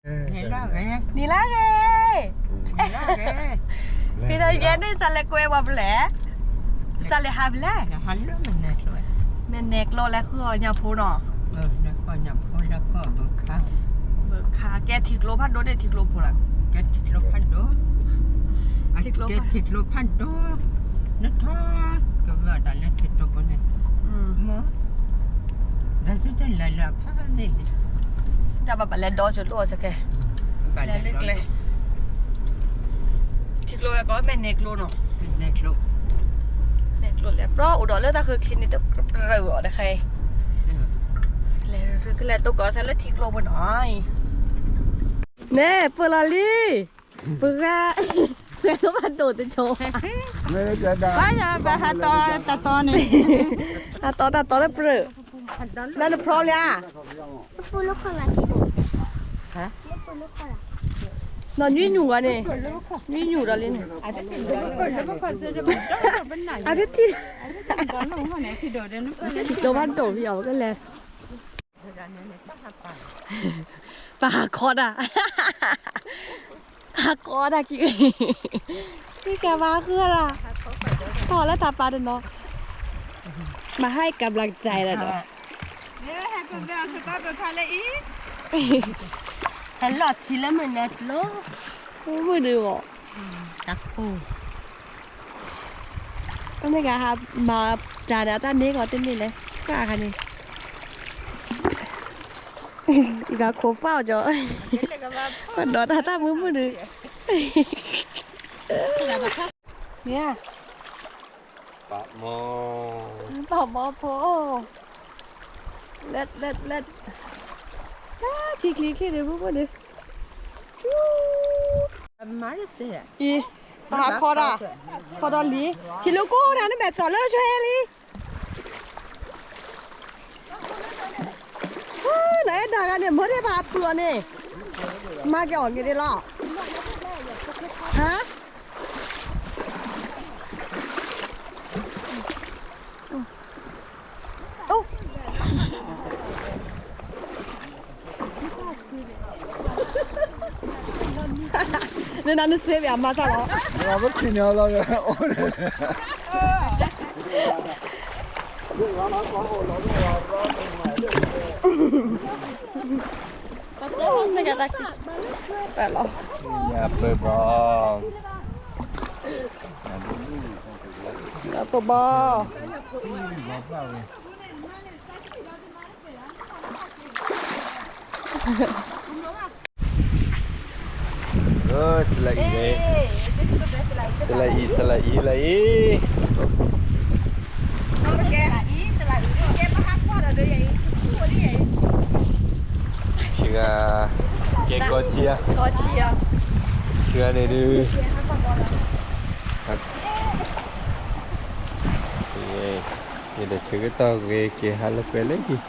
နံၤလၢဂ့ၤ, နံၤလၢဂ့ၤ, ဖံဒီးယဲန့ၣ် စးလဲၤကွဲပှၤဖဲလဲၣ်, စးလဲၤဟးဖဲလဲၣ်, မဲာ်နဲၣ်ကျိလဲၤဃုအီၣ်ညၣ်ဖိနီၤ, ဘုခါ, ကဲထံကျိဖးဒိၣ်န့ၣ် ထံကျိဖိလီၤ, ကဲထံကျိဖးဒိၣ်, ထံကျိဖးဒိၣ်, နထီၣ်, ကဝဲဒၣ်လၢထံကျိဖိန့ၣ်, မ့ၢ် တၢ်ဘၣ်ပလဲၤဒီး စၢၤလိၣ်အီၤစဲခဲ, လဲၤလၢကျဲ, ထံကျိဝဲကီး မဲာ်နဲၣ်ကျိနီၤ, မဲာ်နဲၣ်ကျိလဲၤပြီ အိၣ်ဒီးလၢတၢ်ဃုချံန့ၣ်တကြၢးအီၤတခါအံၤ, လဲၤကလဲၤတိၢ်ကီးစၢၤလၢထံကျိဖိနီၤအံၤ, န့ၣ် ပၢၢ်လီၤလံ, ပှၤ, ပှၤလိၣ်ဘၣ်ဒိၣ်တဆိ, ဘၣ်ယၤဘၣ်ဟးတီတၢ်တီန့ၣ်, ဟးတီတၢ်တီလၢပြၢၢ်, ဘၣ်နဖျီလံဧါ နီၢ်နွံနုာ်ဝဲန့ၣ်, နွံနုာ်ဒီးလံန့ၣ်, အတထံၣ်, ဒိၣ်ဘၣ်ဒိၣ်ဖံအီၤကလဲၤ, ပဟးခီဒၣ်, ဟးခီဒၣ်က့ၤ, ကဲဘၣ်ဃုဒၣ်, ထီၣ်လၢတၢ်ပာ်တနီၤ, မၤဟါကဘျးကစၢ်လီၤဒီး, ဟဲကဘျးစကီးပခါလၢအံၤ, ဟဲလီၤထံလၢမဲာ်နဲၣ်ကျိ, မုၢ်ဒုးအီၤ, တၢ်ခိၣ် တမ့ၢ်ဂၤဟးမၤတၢ်ဒီးတၢ်န့ၢ်ကီးတန့ၢ်လဲၣ်, ကၢ်ခါန့ၣ်, ယဂၤခိးပၢ်အီၤကီး, ပဒီးတၢ်တၢ်မုာ်မုာ်ဒုး, မ့ၢ်, ပာ်မီဖိ, လဲၤလဲၤလဲၤ, ခံချံခံဒုး မုာ်မုာ်ဒုး, အံၤ, ပဟးခီဒၣ်, ခီဒီးလံ, ထံလူၤကိၢ်ဒၣ် နမဲာ်ကီၤလၢဆွဲလံ နအဲၣ်ဒိးဂၤန့ၣ် မ့ၢ်ဒ်ပှၤဖုးအီၤန့ၣ်, မၤက့ၤအီၤက့ၤဒ်လီၤ, ဟါ, အိၣ် နနၤနစ့ဘၣ်အမါစၢ်လီၤ, ပထံၣ်န့ၢ်အီၤလီၤ, ပၢ်လီၤ, ပၢ်ဘီ, ပၢ်ဘီ စလၢအံၤ, စလၢအံၤ စလၢအံၤ လၢအံၤ, ခံဂၤ, ကဲကီၢ်ဆံးဧါ, ခံဂၤန့ၣ်ဒုး, ယဒီးဆၢကတီၢ်ဂ့ၤက့ၤဟးလၢကွဲးလၢဟံၣ်,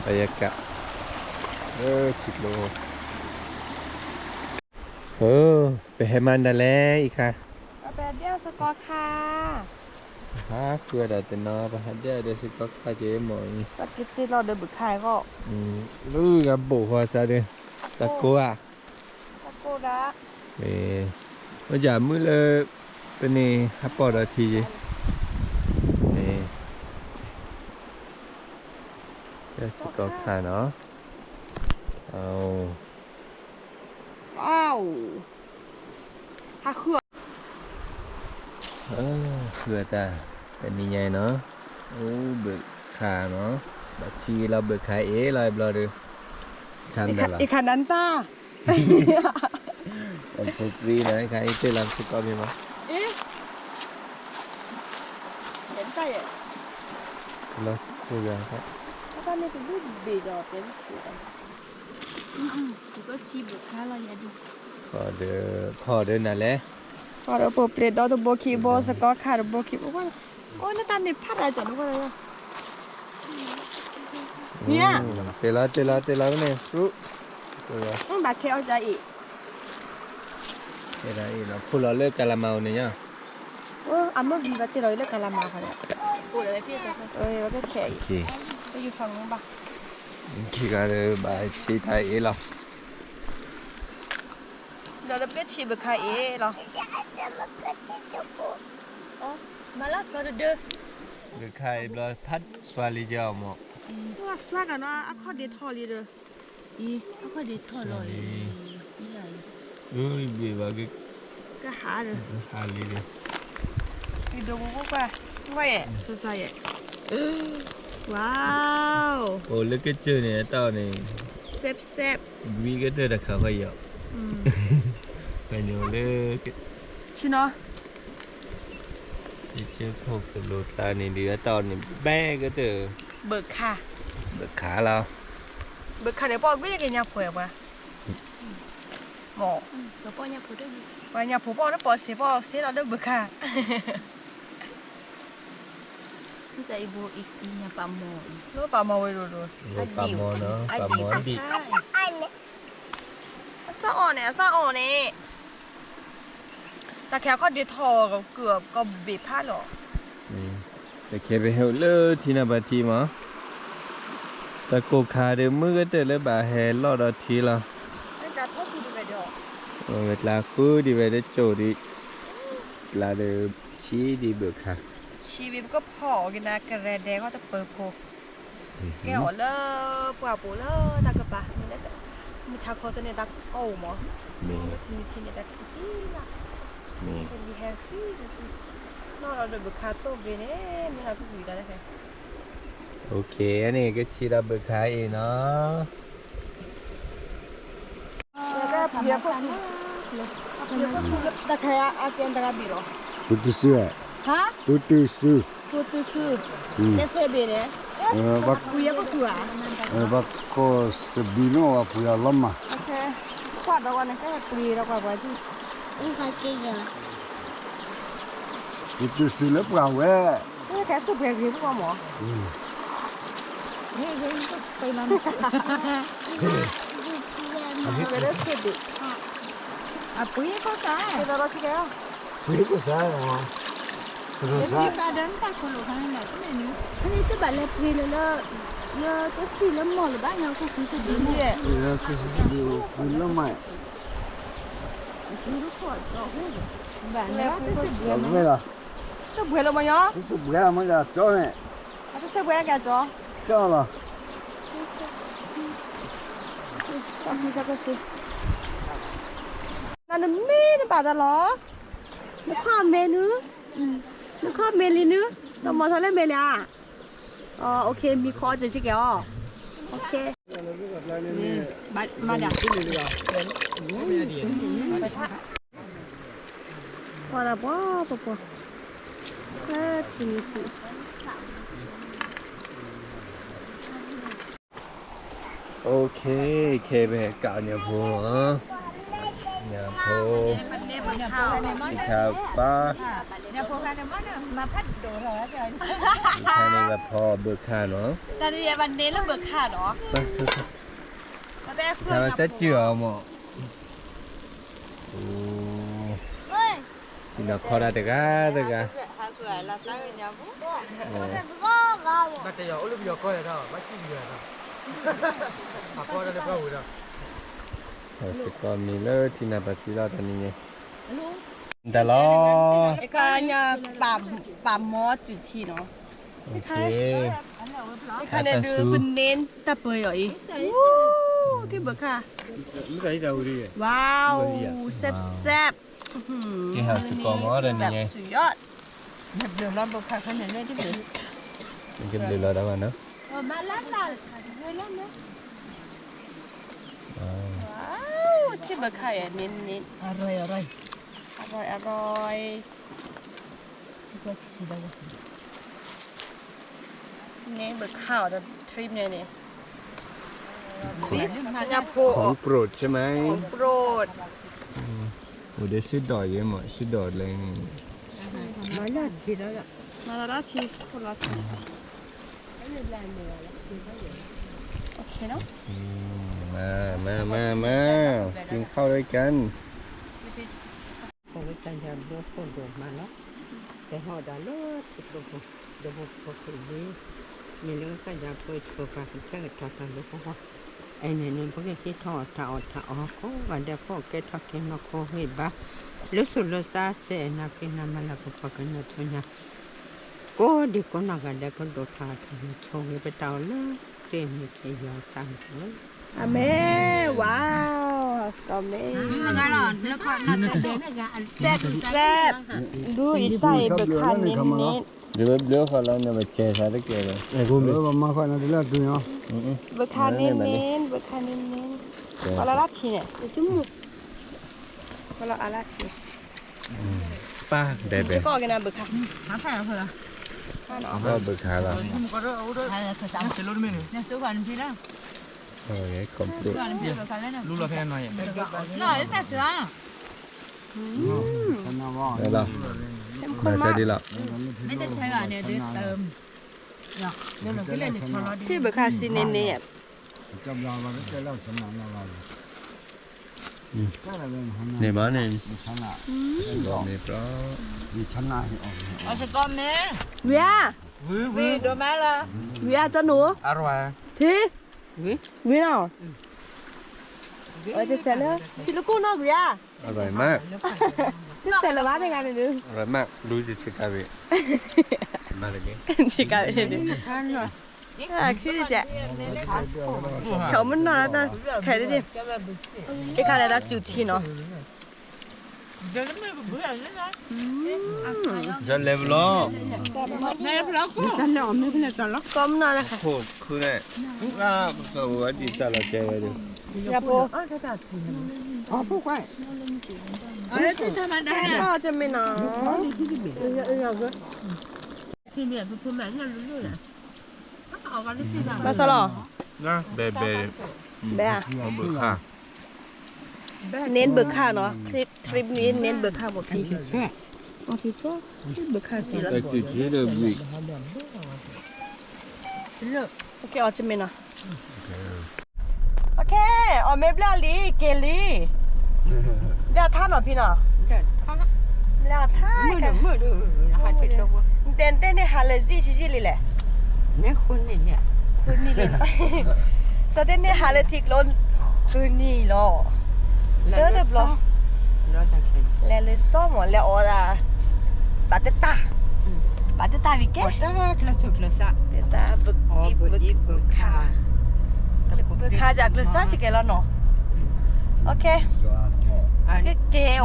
ပယကး, လၢထံကျိ ပဟဲမၤဒ်လဲၣ်အံၤခါ, ပဟးဒဲးစကီခါ, ဟးဃုာ်ဒီးတနီၤ ပဟးဒဲးဒီးစကီခါက့ၤမ့ၢ်အံၤ, လၢဂၤဘိၣ်ဃီစးဒီး, တၢ်ကိးဧါ, အိၣ်ယမုၢ်လၢ, ပန့ၣ်ဟးပိာ်ဒီးထံယ့, လၢစကီခါနီၤ, ဟးဃုာ် ဃုာ်တၢ်, တနံၤညါအံၤနီၤ, အိၣ်ဘၢၣ်ခါနီၤ, ဘၣ်ထံလီၤဘၢၣ်ခါအ့ၣ်လီၤဘျီဒီး, ခါမတၤလီၤ, ယခါနၢ်တၢ်, ဖိပြံနီၤ ယခါအံၤတ့ၢ်လီၤစကီမ့ၢ်မး, လီၤစကီယၤ, တၢ်န့ၣ်စဘ့ၣ်ဒီးတဲစ့ၢ်, ကဆံဘၢၣ်ခါလီၤယၤဒုး, ခီဒီးနၤလဲၣ်, ခီဒီးပှၤပျဲၢ်ဒီတဘိခံဘိ စကီခါတဘိခံဘိ, အိၣ်နတၢ်န့ၣ်ဖးဒၣ်ကီးနကွၢ်လီၤ, မ့ၢ်ဧါ, တ့ၢ်လီၤတ့ၢ်လီၤတ့ၢ်လီၤန့ၣ်, ဘၣ်ခဲအီၣ်ကါအံၤ, ဖိလီၤလၢကလးမၤအိၣ်န့ၣ်ညါ, အမ့ၢ်ဘၣ်တ့ၢ်လီၤလၢကလးမၤဃီန့ၣ်, ဝဲခဲအံၤ, ဘၣ်ဆံးတၢ်အ့ၣ်လီၤ, ဘၣ်ဆံးတၢ်အ့ၣ်လီၤ, ဒီးလၢပျဲၢ်ဆံးဘုခါအံၤလီၤ. မၤလၢစီၤတဒၢ ဘုခါအံၤဘျီ ဖးစွါလံကီမး. ပှၤစွါကနီၤ အခီၣ်ဒ့ထီၣ်လံဒီး အခီၣ်ဒ့ထီၣ်လီၤအံၤ. အၢ ဘ့ၣ်ဘၣ်က ကဟးဒီး ကဟးလံဒီး ဒိၣ်ပူၤပူၤကွၢ် ကွၢ်ယဲၢ် စီၤစီၤယဲၢ် ဝါ အိၣ်လၢကစၢၢ်န့ၣ် အတၢ်အီၣ်န့ၣ် စဲးစဲး ဂံကတၢၢ်တခါဃီယီၤ ပညိၣ်လၢ ဆ့နီၤ ကစၢၢ်ခိၣ်ကလိၤသးန့ၣ်ဒုး အတၢ်အီၣ်န့ၣ် ဘဲကတၢၢ် ဘုခါ ဘုခါလီၤ. ဘုခါန့ၣ် ပှၤကွံာ်က့ၤညၣ်ဖိပှၤ မ့ၢ် ပှၤညၣ်ဖိပှၤတပိာ်စ့ၢ် ပှၤစ့လီၤလၢဘုခါ အံၤဘိအံၤညၣ်ပာ်မီၤအံၤ လၢပာ်မီၤဝဲဒိၣ်ဒိၣ် ပာ်မီၤနီၤ ပာ်မီၤဒံး အစၢ်အီၣ်န့ၣ် အစၢ်အီၣ်န့ၣ် တၢ်ခဲအခီၣ်ဒ့ထီၣ်ကဘ့ၣ်ဖးလီၤ. တခဲပဟဲအိၣ်လၢထံနၢ်ပၤထံမး တၢ်ကိၢ်ခါဒီးမုၢ်ကတၢၢ်လၢဘၣ်ဟဲလီၢ်ဒီးထံလီၤ. ဝဲကျါဃုဒံးဝဲဒၣ် ကျါဒီး ဆံးဒံးဘုခါ ဆံးဘ့ၣ်ပကဖီၣ်က့ၤနၤကရဲဒဲးခီတပၢၤဖိ ကဲအီၤလၢပှၢ်ပူၤလၢတၢ်ကပၤ မ့ၢ်ဆါခီဆၢန့ၣ်တၢ်ကီအိၣ်မး မ့ၢ်ထံမ့ၢ်ထံန့ၣ်တၢ်ခံးသံလီၤ မ့ၢ် ကလံၤဟဲဆူဆူဆူ နီၢ်ဒီးဘုခါတိၢ်ဘ့ၣ်န့ၣ် မ့ၢ်လီၤကကွံာ်တၢ်တဖဲ OK န့ၣ်ကဆံးဒီးဘုခါအံၤနီၤ ပူတူစူ ဟါ ပူတူစူ ပူတူစူ တဲစဲဘ့ၣ်န့ၣ် ပူယဲၢ်ပူစူဧါ ဘၣ်ကိးစဘံးနီၣ်ဝဲပူယၤလီၤမး ကွၢ်ဒီးဝဲန့ၣ် ကဲပှ့ၤဒီးကွၢ်ပှၤ ပူတူစူလၢပှၤဝဲ ကဲစူးပှဲၤဂ့ၤပူမး ဝဲလၢစဲဘ့ၣ် အပှ့ၤကိးစၢ် ပှ့ၤကိးစၢ် ပှ့ၤကိးစၢ် ဖဲန့ၣ်တဘၣ်လဲၤပှ့ၤလၢ လၢတစံၣ်လၢမီၢ်လၢၤဘၣ် ညါကဆူစဘ့ၣ်န့ၣ် ပှ့ၤလၢမး ဘၣ်နတစံၣ်ဘှဲလီၤ စံၣ်ဘှဲလီၤမးယီၤ စံၣ်ဘှဲလီၤမးယီၤ ကၠီန့ၣ် အတစံၣ်ဘှဲကၠီ ကၠီလီၤ နနမ့ၢ်နဘၣ်တၢ်လီၤ နခီၣ်မဲနု နခီၣ်မဲလံနု နမၤထီၣ်လၢမဲလံဧါ OK မံခီအီၣ်စ့ၢ်ကီးအီၤ OK မၤဒၣ် ပှၤတၢ်ပှၤပှၤပှၤ လၢထံနံၤထံ OK ခဲပဟဲကးညၣ်ဖိ ညၣ်ဖိ တခါပၢ် တခါန့ၣ်ဘၣ်ဖီဘုခါနီၤ တၢ်န့ၣ်ယဘၣ်န့ၢ်လၢဘုခါနီၤ တၢ်ဘၣ်စဲစုအီၤမး အိၣ် စံၣ်နီၤခီဒၣ်တဂၤတဂၤ ဘၣ်တယီၤအိၣ်လၢပယီၤကီၢ်ယၤဒီး ဘၣ်စံၣ်ပယီၤဒီး အဖီတၢ်လၢပှၢ်ဝံၤဒီး စ့ၢ်ကီးမံၤလၢထံနၢ်ပၤထံလီၤတၢ်နံၤန့ၣ် တၢ်လီၤ ပာ်မီၤစုထံနီၤ ခါန့ၣ်ဒုးပန့ၢ်တၢ်ပၢၤယီၤအံၤ က့ဘၢခါ wow စဲးစဲး ကဟးစ့ၢ်ကီးမးဒီးနံၤညါ ကဘျုးလီၤဘၢခါခါန့ၣ်လၢတဘျုး ကဘျုးလီၤဒၣ်ဘၣ်နီၤ wow က့ဘၢခါယၤန့ၣ်န့ၣ် အร่อย အร่อย အร่อย အร่อย န့ၣ်ဘၢခါအီၤဒီး trip န့ၣ်န့ၣ် ညၣ်ဖိ ของโปรดใช่ไหม ของโปรด အိၣ်ဒီးစုဒိးယဲမး စုဒိးလဲၣ်န့ၣ် မၤလီၤထံ ခိၣ်လီၤထံ โอเคเนาะ มา มา มา มา กินข้าวด้วยกัน အဝဲတၢ်ယၤဘျီခိၣ်ဒိၣ်မးလီၤ ကဟီၣ်ဒၣ်လၢထံကျိပူၤ ဒီးဖိခိၣ်လံ မ့ၢ်လၢတၢ်ယၤဘျီခိၣ်ပၤ ကကဲကထီၣ်တၢ်ဘျီခိၣ် အဲန့ၣ်န့ၣ် ပကဟ့ၣ်ထီၣ်အီၤတၢ်အီၣ်တၢ်အီ ကိးဂၤဒဲး ပကဲထီၣ်က့ၤနီၢ်ခိဂံၢ်ဘါ လၢစိၤလၢသးစဲး နၢ်က့နၢ်မၤလၤကပီၤကညီထူညါ ကိးဒံကိးနီၢ်ဂၤဒဲး ကဒိၣ်ထီၣ်ထီၣ်ဆိၣ်ဂ့ၤပတၢ်အိၣ်လၢ ခရံာ်မံၤခ့ယွၤစၢ်န့ၣ်လီၤ. အၤမ့ၣ်, wow, စကီးမ့ၣ်, စဲးစဲး, ဒူအံၤတၢ်အံၤ ဘုခါန့ၣ်န့ၣ်, ဘုခါန့ၣ်န့ၣ်, ဘုခါန့ၣ်န့ၣ်, ပှၤလၢလၢထံန့ၣ်, ပှၤလၢအလၢထံ, ပၢ်ဒဲးဘဲး, ကီၢ်ကနၣ်ဘုခါ, ဘုခါလီၤ, လီၤ, မၤစၢ်ဒ်လီၤ, ထံၣ်ဘုခါစံးန့ၣ်န့ၣ်, န့ၣ်ဘၣ်န့ၣ်, ဝံၤဧါ, ဝံၤဧါ, ကၠီနူၤ, ထံၣ်, ဝံၤနီၤ, တစဲးလၢ ထံၣ်လၢကူၣ်နီၢ်ဝံၤဧါ, တစဲးလၢဘၣ်န့ၣ်ဂၤန့ၣ်ဒုး, ဆ့ကၤဝံၤ, ဆ့ကၤဝံၤဒုး, မုၢ်နီၢ်တၢ်ခဲဒ်, ယခါလဲၤတၢ်စူၤထံနီၤ လဲၤဘလီ, ကီမနီၤန့ၣ်, ကီၢ်ကမ့ၢ်နီၤ, ဘၣ်ဆၣ်လီၤ, ဘဲဧါ, န့ၣ်ဘုခါနီၤ, trip န့ၣ် န့ၣ်ဘုခါဘိးခံ, ဘုခါစံးလီၤ, ကီၢ်ကမ့ၢ်နီၤ, အီၣ်မ့ၢ်ဘျဲၣ်လံ က့ၤလံ, ဘျဲၣ်ထါနီၤဖံနီၤ, ဘျဲၣ်ထါ, တဲတဲန့ၣ်ဟးလၢဇံၣ်ဆံးဆံးလံလဲၣ်, စတဲန့ၣ်ဟးလၢထံကျိ ဃုနံၤလီၤ, တၢ်တဘျီ, လဲၤလၢစီၤမီၤ လဲၤအီၣ်ဒၣ်, ဘၣ်တတၢ်, ဘၣ်တတၢ်ဝံၤကဲ, ဘုခါ, ဘုခါယၤကျဲးစၢးဆံးကဲလီၤနီၤ, ကဲ, ကဲ, ဟ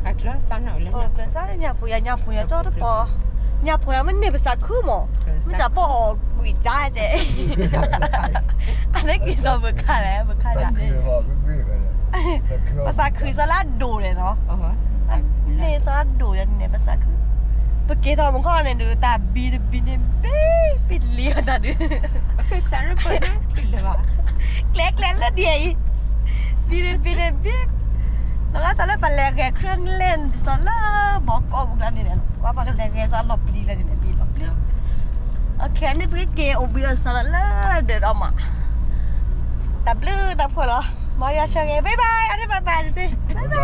ါ, ကျဲးစၢးလၢညၣ်ဖိယၤ ညၣ်ဖိယၤကၠီတပီၤ, ညၣ်ဖိယၤမ့ၢ်န့ၢ်ပသးခုမး, မ့ၢ်စးပီၣ်အီၤကွံာ်ကၠါကဲ, အလၢက့ၤစီၤဘုခါလဲၣ် ဘုခါယၤ, ပသးခုစီၤလၢအဒိၣ်လဲၣ်နီၤ, န့ၢ်စီၤလၢအဒိၣ်ယၤန့ၣ် ပသးခု, ပက့ၤထီၣ်မူခီၣ်န့ၣ်ဒုး တၢ်ဘံတဘံန့ၣ် ဘံ, ဘံတလံၤအတၢ်ဒုး, ကျဲကျဲလၢဒ်အံၤ, ဘံတဘံန့ၣ်ဘံ, လီၤဂာ်စီၤလၢပလဲၤဂဲၤ เครื่องเล่น စီၤလၢဘီကီၢ်ပူၤကျါန့ၣ်, ကွၢ်ပကလဲၤဂဲၤစီၤလီၤပျံၤလၢန့ၣ် ဘံလီၤပျံၤ, အခဲန့ၣ် ပကက့ၤအိၣ်ဘှံးအီၤစီၤလၢဒၢးဒီးမး, တၢ်ဘျုးတၢ်ဖှိၣ်လီၤ, မ်ယွၤဆိၣ်ဂ့ၤ bye bye အန့ၣ် bye bye တသ့ bye bye.